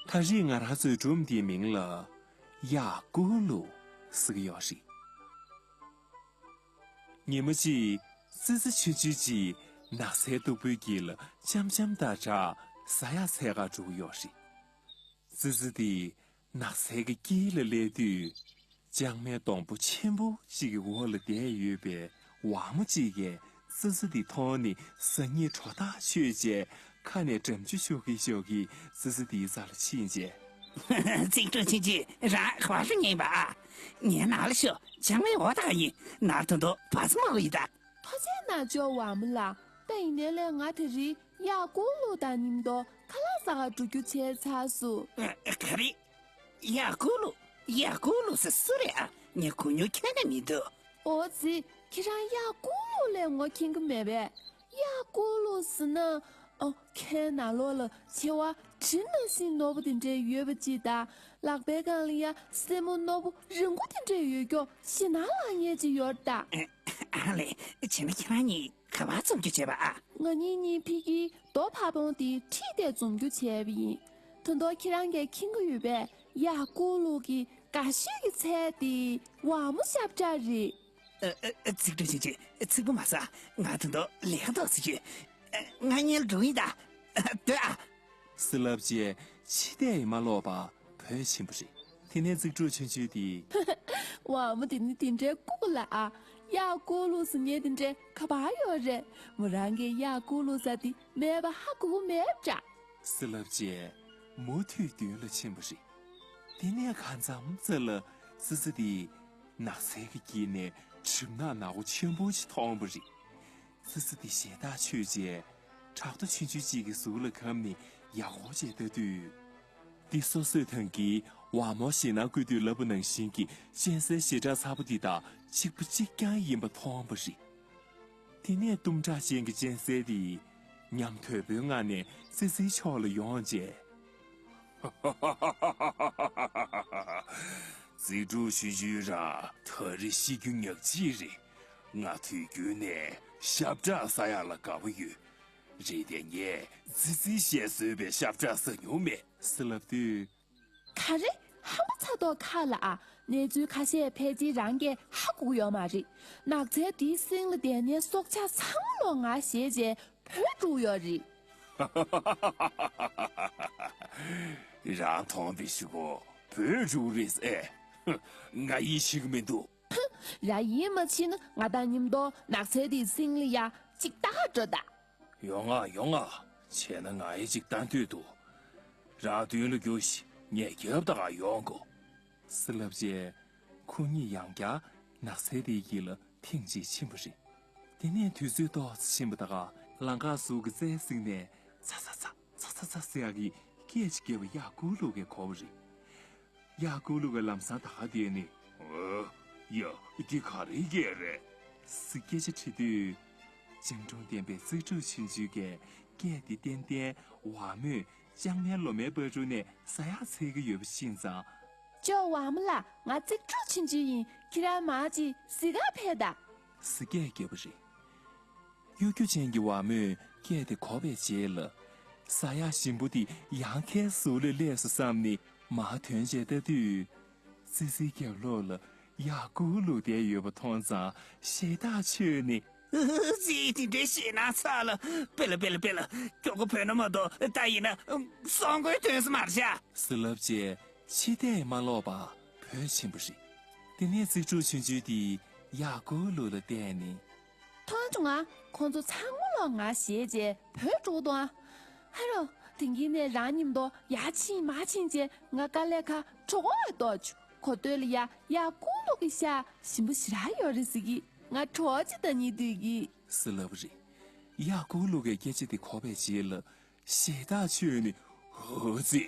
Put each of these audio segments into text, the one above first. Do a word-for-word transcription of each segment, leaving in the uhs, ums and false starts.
ད་རེས་ང་རང་ཚོའི་སྒྲུང་འདིའི་མིང་ལ་གཡག་ཀུ་ལུ་ཟེར་གྱི་ཡོད་རེད། ཉི་མ་གཅིག་ཙི་ཙི་ཆུང་ཆུང་གཅིག་ནགས་ཚལ་སྟུག་པོའི་དཀྱིལ་ལ་འཆམ་འཆམ་དང་སྦྲགས་ཟ་ཡག་འཚོལ་གར་འགྲོ་གི་ཡོད་རེད། ཙི་ཙི་དེ་ནགས་ཚལ་གྱི་དཀྱིལ་ལ་སླེབས་དུས། ལྕང་མའི་སྡོང་པོ་ཆེན་པོ་གཅིག་གི་འོག་ལ་བསྡད་ཡོད་པའི་ཝ་མོ་གཅིག་གིས་ཙི་ཙི་དེ་མཐོང་ནས་ཟ་སྙིང་བྲོ་ཐག་ཆོད་བྱས། ཁ་ནས་འགྲམ་ཆུ་ཤོར་གིན་ཤོར་གིན་ཙི་ཙི་དེའི་རྩ་ལ་ཕྱིན་བྱས། ཙིག་ཕྲུག་ཆུང་ཆུང་རང་ག་པར་འགྲོ་མཁན་ཡིན་པ། ངའི་ནང་ལ་ཤོག་ལྕང་མའི་འོག་ལ་ཡིན། ནང་དུ་འདུག་བ་ཚོ་མ་གོ་ཡིན་ད། ཐུགས་རྗེ་གནང་ཅོག་ཝ་མོ་ལགས། ད་ཡིན་ནའི་ལས་ང་དེ་རིང་གཡག་ཀུ་ལུ་དང་མཉམ་དུ་ཁ་ལག་ཟ་གར་འགྲོ་རྒྱུ་བྱས་ཚར་སོང་། ཨ། ག་རེ། གཡག་ཀུ་ལུ། གཡག་ཀུ་ལུ་ཟེར་སུ་རེད་ཨ། ངས་གོ་མྱོང་ཁྱོན་ནས་མི་འདུག་འོ་ཙི། ཁྱེད་རང་གཡག་ཀུ་ལུ་ལས་ངོ་མཁྱེན་གི་མེད་པས། གཡག་ཀུ་ལུ་ཟེར་ན། ཨོ། ཁའི་ནང་ལོགས་ལ་མཆེ་བ་གྲི་ནང་བཞིན་རྣོ་པོ་དེ་འདྲས་ཡོད་པ་ཅིག་དང་། ལག་པའི་སྒང་ལ་ཡ་སེན་མོ་རྣོ་པོ་རིང་པོ་དེ་འདྲས་ཡོད་ཀྱོག་ཞེད་སྣང་ལངས་ཡས་ཅིག་ཡོད་རེད་ད། ཨ་ལེ། བྱས་ན་ཁྱེད་རང་གཉིས་ག་པར་འཛོམས་རྒྱུ་བྱས་པ་ཨ། ང་གཉིས་གཉིས་ཕ་གིའི་རྡོ་ཕ་བོང་དེ་ཁྲིད་དེ་འཛོམས་རྒྱུ་བྱས་པ་ཡིན། ད་དུང་ཁྱེད་རང་གིས་མཁྱེན་གྱི་ཡོད་པས། གཡག་ཀུ་ལུ་གི་དགའ་ཤོས་ཀྱི་ཚལ་དེ་ཝ་མོ་ཞབས་བྲག་རེད། ཨ། ཨ། ཨ། ཙིག་ཕྲུག་ཆུང་ཆུང་། ཚིག་པ་མ་ཟ། ང་ད་དུང་ལས་ཀ་ཏོག་ཙམ་ཡོད། ཨ། ང་གཉིས་ལ་འགྲོ་ཡིན་ད། སྡོད་ཨ། ཟེར་ལབ་བྱས་ཕྱི་བལྟས་མ་ལོག་པར་བུད་ཕྱིན་པ་རེད། དེ་ནས་ཙིག་ཕྲུག་ཆུང་ཆུང་དེས། ཝ་མོ་དེ་ནི་དེ་འདྲའི་ལྐུགས་ལ་ཨ། གཡག་ཀུ་ལུ་ཟེར་མཁན་དེ་འདྲ་ག་པར་ཡོད་རེད། མོ་རང་གིས་གཡག་ཀུ་ལུ་ཟེར་དེ་མེད་པ་ཧ་གོ་གི་མེད་པ་འདྲ། ཟེར་ལབ་བྱས་མུ་མཐུད་མདུན་ལ་ཕྱིན་པ་རེད། དེ་ནས་གང་འཚམ་ཙམ་ལ་ཙི་ཙི་དེས་ནགས་ཚལ་གྱི་དཀྱིལ་ནས་གྲིབ་ནག་ནག་པོ་ཆེན་པོ་ཞིག་མཐོང་བ་རེད། ཙི་ཙི་དེ་ཞེད་ཐག་ཆོད་བྱས། བྲག་རྡོ་ཆུང་ཆུང་གཅིག་གི་ཟུར་ལ་བསྒམས་ནས་ཡག་པོ་བྱས་ལྟ་དུས། འདི་སོ་སོས་ཐང་གིས་ཝ་མོར་ཞེད་སྣང་བསྐུལ་དུས་ལབ་པ་ནང་བཞིན་གྱི་གཅན་གཟན་ཞེ་དྲག་ཚ་པོ་འདི་དང་གཅིག་པ་གཅིག་རྐྱང་ཡིན་པ་མཐོང་བ་རེད། དེ་ནས་གཏུམ་དྲག་ཅན་གྱི་གཅན་གཟན་དེས་ཉམས་དོད་པོའི་ངང་ནས་ཙི་ཙིའི་ཕྱོགས་ལ་ཡོང་རྗེས། ཙི་ཕྲུག་ཆུང་ཆུང་རང་ད་རེས་ཤི་རྒྱུ་ཉག་གཅིག་རེད། ང་དུས་རྒྱུན་ནས་ཞབས་བྲག་ཟ་ཡག་ལ་དགའ་པོ་ཡོད། རེད་དེ་ངས་ཙི་ཙིས་བཤད་སྲོལ་བའི་ཞབས་བྲག་ཟ་མྱོང་མེད། ཟེར་ལབ་དུས། ག་རེ། ཧམ་པ་ཚ་མདོག་ཁ་ལ་ཨ། གནས་ཚུལ་ཁ་ཤས་ཕལ་ཆེར་རང་གིས་ཧ་གོ་གི་ཡོད་མ་རེད། ནགས་ཚལ་འདིའི་གསེང་ལ་བསྡད་མཁན་སྲོག་ཆགས་ཚང་མ་ལོག་ང་ཞེད་བྱས་བྲོས་འགྲོ་ཡོད་རེད། རང་མཐོང་བའི་གཞུག་གུ་བྲོས་འགྲོ་རེད་ཨེ། ང་ཡིད་ཆེས་ཀྱི་མི་འདུག་རང་ཡིད་མ་ཆེས་ན་ང་དང་མཉམ་དུ་ནགས་ཚལ་དེའི་གསེང་ལ་ཡ་གཅིག་ལྟ་ག་འགྲོ་ད། ཡོང་ང་ཡོང་ང་། བྱས་ན་ང་ཡི་གཅིག་ལྟ་འདོད་འདུག་རང་མདུན་ལ་རྒྱུགས་ཤིག་ངས་རྒྱབ་ལྟ་ག་ཡོང་གོ། ཟེར་ལབ་རྗེས། ཁོ་གཉིས་ཡང་བསྐྱར་ནགས་ཚལ་དེའི་དཀྱིལ་ལ་ཐེངས་གཅིག་ཕྱིན་པ་རེད། དེ་ནས་དུས་ཚོད་ཏོག་ཙམ་ཕྱིན་པ་དང་ལམ་ཁ་ཟུར་གྱི་རྩྭའི་གསེང་ནས་ཚ་ཚ་ཚ་ཚ་ཚ་ཚ་ཟེར་ཡག་གི་སྐད་ཅིག་བརྒྱབ་པ་གཡག་ཀུ་ལུ་གིས་གོ་བ་རེད། གཡག་ཀུ་ལུ་གིས་ལམ་སང་ད་ག་བསྡད་ནས། ཨོ། ཡ། འདི་ག་རེའི་སྐད་རེད། ཟེར་སྐད་ཆ་དྲིས་དུས། སྤྱང་གྲུང་ལྡན་པའི་ཙིག་ཕྲུག་ཆུང་ཆུང་གིས་སྐད་དེ་ཏན་ཏན་ཝ་མོས་ལྕང་མའི་ལོ་མའི་ཕ་གྲུ་ནས་ཟ་ཡག་འཚོལ་གྱི་ཡོད་པ་ཤེས་ཙང་། ཅོ་ཝ་མོ་ལགས། ང་ཙིག་ཕྲུག་ཆུང་ཆུང་ཡིན། ཁྱེད་རང་མར་ཅིག་གཟིགས་གར་ཕེབས་དང་། ཟེར་སྐད་བརྒྱབ་པ་རེད། གཡོ་སྒྱུ་ཅན་གྱི་ཝ་མོས་སྐད་དེ་གོ་བའི་རྗེས་ལ། ཟ་ཡག་ཞིམ་པོ་དེ་ཡང་ཁའི་ཟུར་ལ་སླེབས་སོང་བསམ་ནས་མར་ཐོན་བྱས་ལྟ་དུས། ཙི་ཙིའི་རྒྱབ་ལོགས་ལ་གཡག་ཀུ་ལུ་བསྡད་ཡོད་པ་མཐོང་ཙང་ཞེད་ཐག་ཆོད་ནས། ཨུ་ཧུ། ཙི། དེ་འདྲའི་ཞེད་སྣང་ཚ་ལ། པེ་ལ་པེ་ལ་པེ་ལ། མགྱོགས་པོ་བྲོས་ན་མ་གཏོགས་ད་ཡིན་ན་སྲོག་མགོའི་དོན་ས་མ་རེད་ཤག་ཟེར་ལབ་རྗེས་ཕྱི་བལྟས་མ་ལོག་པར་བྲོས་ཕྱིན་པ་རེད། དེ་ནས་ཙིག་ཕྲུག་ཆུང་ཆུང་དེས་གཡག་ཀུ་ལུ་ལ་བལྟས་ནས། མཐོང་བྱུང་ང་། ཁོང་ཚོ་ཚང་མ་ལོག་ང་ཞེད་བྱས་བྲོས་འགྲོ་དང་། ཧ་རོ། དེང་གི་ནས་རང་མཉམ་དུ་ཡར་ཕྱིན་མར་ཕྱིན་བྱས་ང་དཀའ་ལས་ཁག་གྲོགས་པོ་ལ་གཏོགས་བྱུང་། གོ་ཐོས་ལ་ཡ་གཡག་ཀུ་ལུ་གི་ཤ་ཞིམ་པོ་ཞེ་དྲག་ཡོད་རེད་ཟེར་གི། ང་གྲོགས་ཅིག་ལྟ་སྙིང་འདོད་གི། ཟེར་ལབ་པ་རེད། གཡག་ཀུ་ལུ་གིས་སྐད་ཆ་དེ་གོ་བའི་རྗེས་ལ་ཞེད་ཐག་ཆོད་ནས། ཨོ་ཙི།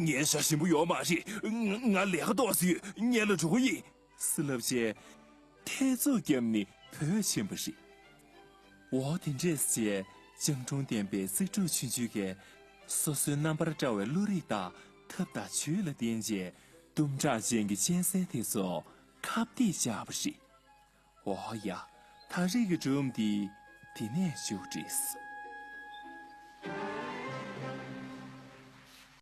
ངའི་ཤ་ཞིམ་པོ་ཡོད་མ་རེད། ང་ང་ལས་ཀ་ཏོག་ཙམ་ཡོད། ངལ་ལ་འགྲོ་གི་ཡིན། ཟེར་ལབ་བྱས། ཐལ་ཚུགས་བརྒྱབ་ནས་བྲོས་ཕྱིན་པ་རེད། འོ། དེ་འདྲས་བྱས་སྤྱང་གྲུང་ལྡན་པའི་ཙིག་ཕྲུག་ཆུང་ཆུང་གིས་སོ་སོའི་རྣམ་པར་བཀྲ་བའི་བློ་རིག་དང་ཐབས་དང་ཇུས་ལ་བརྟེན་བྱས་གཏུམ་དྲག་ཅན་གྱི་གཅན་གཟན་དེ་ཚོ་ཁ་གཏད་བཅག་པ་རེད། འོ་ཡ། ད་རེས་ཀྱི་སྒྲུང་འདི་འདི་ནས་མཇུག་བསྒྲིལ།